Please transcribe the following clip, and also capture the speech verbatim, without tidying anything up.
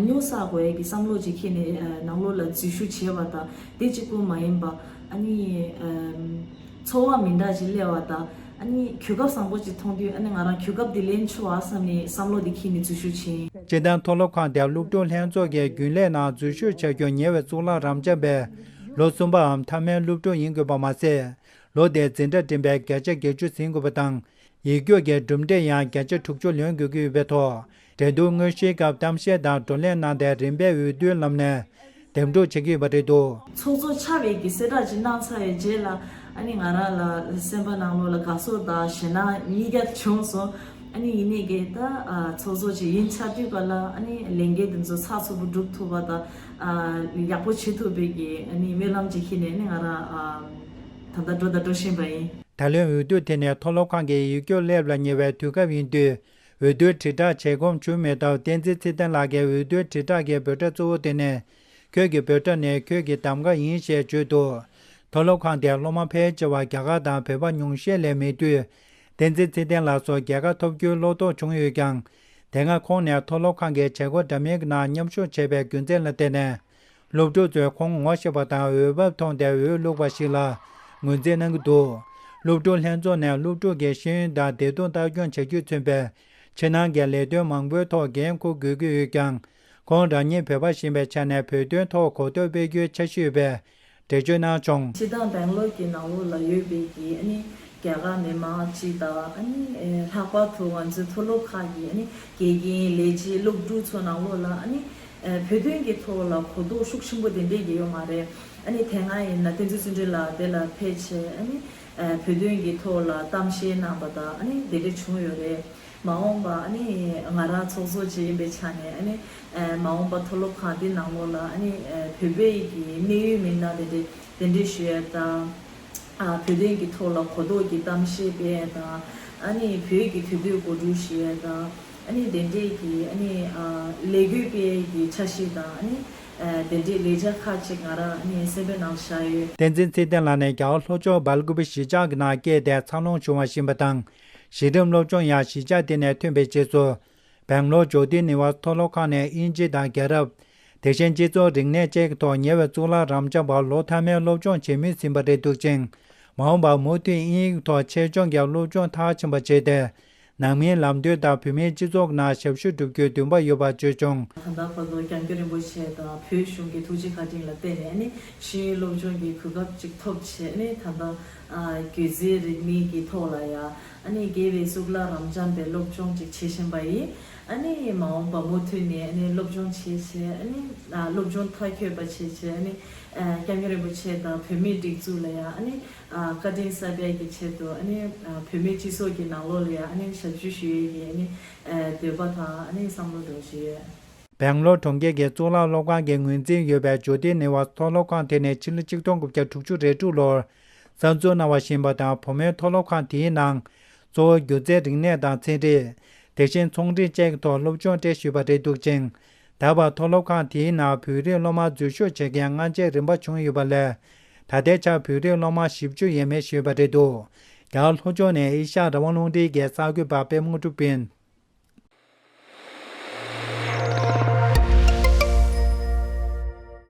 ཉོ་ས་དགོས་ཡས་ཀྱི་བསམ་བློ་ཅིག་འཁྱེར་ནས་ཨ་ནང་ལོགས་ལ་འཛུལ་ཞུགས་བྱས་པ་དང་། དེ་གཅིག་པུ་མ་ཡིན་པ་ཨ་ནི་ཨམ་ཚོར་བ་མི་འདྲ་ཅིག་སླེབས་པ་དང་། ཨ་ནི་གོ་སྐབས་བཟང་པོ་ཅིག་མཐོང་དུས། ཨ་ནི་ང་རང་གོ་སྐབས་འདི་ལེན་ཆོག་པ་བསམ་ནས་བསམ་བློ་འདི་འཁྱེར་ནས་འཛུལ་ཞུགས་བྱས་ཡིན། སྤྱིར་བཏང་མཐོ་སློབ་ཁང་དེར་སློབ་ཕྲུག་ལྷན་ཚོགས་ཀྱི་རྒྱུན་ལས་ནང་འཛུལ་ཞུགས་བྱ་རྒྱུར་ཉེ་བའི་གཙུག་ལག་རབ་འབྱམས་པས་ལོ་གསུམ་པའམ་མཐའ་མའི་སློབ་ཕྲུག་ཡིན་དགོས་པ་མ་ཟད། ལོ་དེའི་འཛིན་གྲྭ་འགྲིམ་པའི་བརྒྱ་ཆ་བརྒྱད་ཅུ་ཟིན་དགོས་པ་དང་། ཡིག་རྒྱུགས་ཀྱི་གྲུབ་འབྲས་ཡང་བརྒྱ་ཆ་དྲུག་ཅུ་ལོན་དགོས་ཀྱི་ཡོད་པའི་ཐོག་འགྲན་བསྡུར་དངོས་གཞིའི་སྐབས་གཏམ་བཤད་དང་བགྲོ་གླེང་གནང་སྟེ། རིམ་པས་འོས་བསྡུའི་ལམ་ནས་འདེམས་སྒྲུག་བྱེད་ཀྱི་ཡོད་པ་རེད་འདུག། ཚོགས་གཙོ་ཆགས་པའི་གི་གསལ་བསྒྲགས་ཅིག་གནང་ཚར་བའི་རྗེས་ལ། ཨ་ནི་ང་རང་ལ་སེམས་པ་ནང་ལོགས་ལ་དགའ་ཚོར་དང་ཞེད་སྣང་གཉིས་ཀ་བྱུང་སོང་། ཨ་ནི་ཡིན་ནའི་གི་ད་ཨ་ཚོགས་གཙོ་ཅིག་ཡིན་ཚར་དུས་ག་ལ། ཨ་ནི་ལས་འགན་དེ་ཚོ་ཚགས་ཚུད་པོ་སྒྲུབ་ཐུབ་པ་དང་། ཨ་ཡག་པོ་བྱེད་ཐུབ་པའི་གི་ཨ་ནི་སྨོན་ལམ་ཅིག་འཁྱེར་ནས། ཨ་ནི་ང་རང་ཨ་ད་ལྟ་འགྲོ་དང་འགྲོ་བཞིན་པ་ཡིན། ད་ལོའི་འོས་བསྡུ་དེ་ནི་མཐོ་སློབ་ཁང་གི་ཡིག་རྒྱུགས་སླེབས་ལ་ཉེ་བའི་དུས་སྐབས་ཡིན་དུས། འོས་བསྡུའི་དྲིལ་བསྒྲགས་བྱེད་གོམས་བྱུང་མེད་སྟབས། བསྟན་འཛིན་ཚེ་བརྟན་ལགས་ཀྱིས་འོས་བསྡུའི་དྲིལ་བསྒྲགས་ཀྱི་འབོད་སྒྲ་གཙོ་བོ་དེ་ནི། ཁྱོད་ཀྱི་འབོད་སྒྲ་ནི་ཁྱོད་ཀྱི་གདམ་ག་ཡིན་ཞེས་བརྗོད་འདུག། མཐོ་སློབ་ཁང་དེའི་སློབ་མ་ཕལ་ཆེ་བ་རྒྱ་གར་དང་བོད་པ་ཉུང་ཤས་ལས་མེད་དུས། བསྟན་འཛིན་ཚེ་བརྟན་ལགས་སུ་རྒྱལ་ཁ་ཐོབ་རྒྱུའི་བློ་དོགས་བྱུང་ཡོད་ཀྱང་། དེ་སྔ་ཁོང་ནས་མཐོ་སློབ་ཁང་གི་བྱེད་སྒོ་འདྲ་མིན་གྱི་ནང་མཉམ་ཞུགས་བྱས་པའི་རྒྱུ་མཚན་ལ་བརྟེན་ནས། སློབ་ཕྲུག་ཚོས་ཁོང་ངོ་ཤེས་པ་དང་འོས་བབ་མཐོང་སྟེ་འོས་བླུགས་པ་ཞིག་ལ་ངོས་འཛིན་གནང་གི་འདུག། སློབ་ཕྲུག་ལྷན་ཚོགས་ནས་སློབ་ཕྲུག་གི་ཤེས་ཡོན་དང་བདེ་སྡུག་ལྟ་སྐྱོང་བྱ་རྒྱུས་མཚོན་པའི་ཕྱི་ནང་གི་ལས་དོན་མང་པོའི་ཐོག་འགན་འཁུར་དགོས་ཀྱི་ཡོད་ཀྱང་། ཁོང་རང་ཉིད་བོད་པ་ཡིན་པའི་ཆ་ནས་བོད་དོན་ཐོག་གོ་རྟོགས་སྤེལ་རྒྱུའི་འཆར་གཞི་ཡོད་པའི་འགྲེལ་བརྗོད་གནང་བྱུང་། སྤྱིར་བཏང་སྦེང་ལོར་གྱི་ནང་ལོགས་ལ་ཡོད་པའི་གི་ཨ་ནི་རྒྱ་གར་མི་མང་སྤྱི་དང་། ཨ་ནི་ལྷག་པར་དུ་ང་ཚོའི་མཐོ་སློབ་ཁག་གི་ཨ་ནི་དགེ་རྒན་ལས་བྱེད་སློབ་ཕྲུག་ཚོ་ནང་ལོགས་ལ་ཨ་ནི་བོད་དོན་གྱི་ཐོག་ལ་གོ་རྟོགས་ཤུགས་ཆེན་པོ་དེ་འདྲས་ཀྱི་ཡོད་མ་རེད། ཨ་ནི་དེ་སྔ་ཡིན་ན་བསྟན་འཛིན་བརྩོན་འགྲུས་ལགས་དེ་ལ་ཕེབས་བྱས། ཨ་ནི་བོད་དོན་གྱི་ཐོག་ལ་གཏམ་བཤད་གནང་པ་དང་། ཨ་ནི་དེ་འདྲས་བྱུང་ཡོད་རེད། མ་འོངས་པ་ཨ་ནི་ང་རང་ཚོགས་གཙོ་ཅིག་ཡིན་པའི་ཆ་ནས། ཨ་ནི་མ་འོངས་པ་མཐོ་སློབ་ཁང་འདི་ནང་ལོགས་ལ་ཨ་ནི་བོད་པའི་གི་གནད་ཡོད་མི་སྣ་དེ་འདྲས་གདན་འདྲེན་ཞུ་ཡས་དང་། ཨ་བོད་དོན་གྱི་ཐོག་ལ་གོ་རྟོགས་ཀྱི་གཏམ་བཤད་སྤེལ་ཡས་དང་། ཨ་ནི་བོད་ཀྱི་དུས་སྟོན་གོ་སྒྲིག་ཞུ་ཡས་དང་། ཨ་ནི་དེ་འདྲས་ཀྱི་ཨ་ནི་ཨ་ལས་འགུལ་སྤེལ་ཡས་ཀྱི་འཆར་གཞི་དང་། ཨ་ནི་ཨ་དེ་འདྲས་ལས་འཆར་ཁག་ཅིག་ང་རང་ཨ་ནི་སེམས་པའི་ནང་བཞག་ཡོད། བསྟན་འཛིན་ཚེ་བརྟན་ལགས་ནི་རྒྱ་གར་ལྷོ་ཕྱོགས་སྦེལ་ཀུ་པེ་གཞིས་ཆགས་ཀྱི་ནང་སྐྱེས་ཏེ་འཚར་ལོངས་བྱུང་བ་ཡིན་པ་དང་། གཞི་རིམ་སློབ་སྦྱོང་ཡང་གཞིས་ཆགས་དེ་ནས་ཐོན་པའི་རྗེས་སུ། སྦེང་ལོར་ཇོ་ཏི་ནི་ཝ་སི་མཐོ་སློབ་ཁང་ནས་དབྱིན་ཇི་དང་རྒྱལ་རབས། དེ་བཞིན་སྤྱི་ཚོགས་རིག་གནས་བཅས་ཀྱི་ཐོག་ཉེ་བའི་གཙུག་ལག་རབ་འབྱམས་པར་ལོ་མཐའ་མའི་སློབ་སྦྱོང་བྱེད་མུས་ཡིན་པ་རེད་འདུག་ཅིང་། མ་འོངས་པར་མུ་མཐུད་དབྱིན་ཡིག་ཐོག་ཆེད་སྦྱོང་གི་སློབ་སྦྱོང་མཐར་ཕྱིན་པ་བྱས་ཏེ། ནང་མིའི་ལམ་སྟོན་དང་བོད་མིའི་སྤྱི་ཚོགས་ནང་ཞབས་ཞུ་བསྒྲུབ་རྒྱུའི་འདུན་པ་ཡོད་པ་བརྗོད་བྱུང་། ད་ལྟ་བར་དུ་སྐྱབས་མགོན་རིན་པོ་ཆེ་དང་བོད་གཞུང་གི་ཐུགས་རྗེ་བཀའ་དྲིན་ལ་བརྟེན་ནས་ནི་ཤེས་ཡོན་སློབ་སྦྱོང་གི་གོ་སྐབས་ཅིག་ཐོབ་བྱས་ནས། ད་ལྟ་ཨ་སྒྱུ་རྩལ་རིག་གནས་ཀྱི་ཐོག་ལ་ཡང་ཨ་ནི་རྒྱལ་བའི་གཙུག་ལག་རབ་འབྱམས་པའི་སློབ་སྦྱོང་ཅིག་བྱེད་བཞིན་པ་ཡིན། ཨ་ནི་མ་འོངས་པ་མུ་མཐུད་ནས་ཨ་ནི་སློབ་སྦྱོང་བྱས་བྱས། ཨ་ནི་ཨ་སློབ་སྦྱོང་མཐར་འཁྱོལ་བ་བྱས་བྱས། ཨ་ནི་ཨ་སྐྱབས་མགོན་རིན་པོ་ཆེ་དང་བོད་མིའི་སྒྲིག་འཛུགས་ལ་ཡང་ཨ་ནི་ཨ་བཀའ་དྲིན་གསབ་ཡས་ཀྱི་ཆེད་དུ། ཨ་ནི་ཨ་བོད་མིའི་སྤྱི་ཚོགས་ཀྱི་ནང་ལོགས་ལ་ཡང་ཨ་ནི་ཞབས་ཞུ་ཞུ་ཡས་ཀྱི་ཨ་ནི་ཨ་འདོད་པ་དང་ཨ་ནི་བསམ་བློ་འདྲ་བོ་ཞིག་ཡོད། སྦེང་ལོར་གྲོང་ཁྱེར་གྱི་གཙུག་ལག་སློབ་ཁང་གི་ངོས་འཛིན་ཡོད་པའི་ཇོ་ཏི་ནི་ཝ་སི་མཐོ་སློབ་ཁང་དེ་ནི་ཕྱི་ལོ་ཆིག་སྟོང་དགུ་བརྒྱ་དྲུག་ཅུ་རེ་དྲུག་ལོར་གསར་འཛུགས་གནང་བ་ཡིན་པ་དང་། བུ་མོའི་མཐོ་སློབ་ཁང་དེའི་ནང་གཙོ་བོ་སྒྱུ་རྩལ་རིག་གནས་དང་ཚན་རིག། དེ་བཞིན་ཚོང་འབྲེལ་བཅས་ཀྱི་ཐོག་སློབ་སྦྱོང་སྤྲད་ཡོད་པ་རེད་འདུག་ཅིང་། ད་བར་མཐོ་སློབ་ཁང་དེའི་ནང་བོད་རིགས་སློབ་མ་འཛུལ་ཞུགས་བྱེད་མཁན་སྔ་རྗེས་རིམ་པ་བྱུང་ཡོད་པ་ལས། ད་ལྟའི་ཆར་བོད་རིགས་སློབ་མ་བཞི་བཅུ་ཡས་མས་ཡོད་པ་རེད་འདུག། རྒྱ་གར་ལྷོ་ཕྱོགས་ནས་ཨེ་ཤ་ཡ་རང་དབང་རླུང་འཕྲིན་གྱི་གསར་འགོད་པ་པད་མ་དངོས་གྲུབ་ཡིན།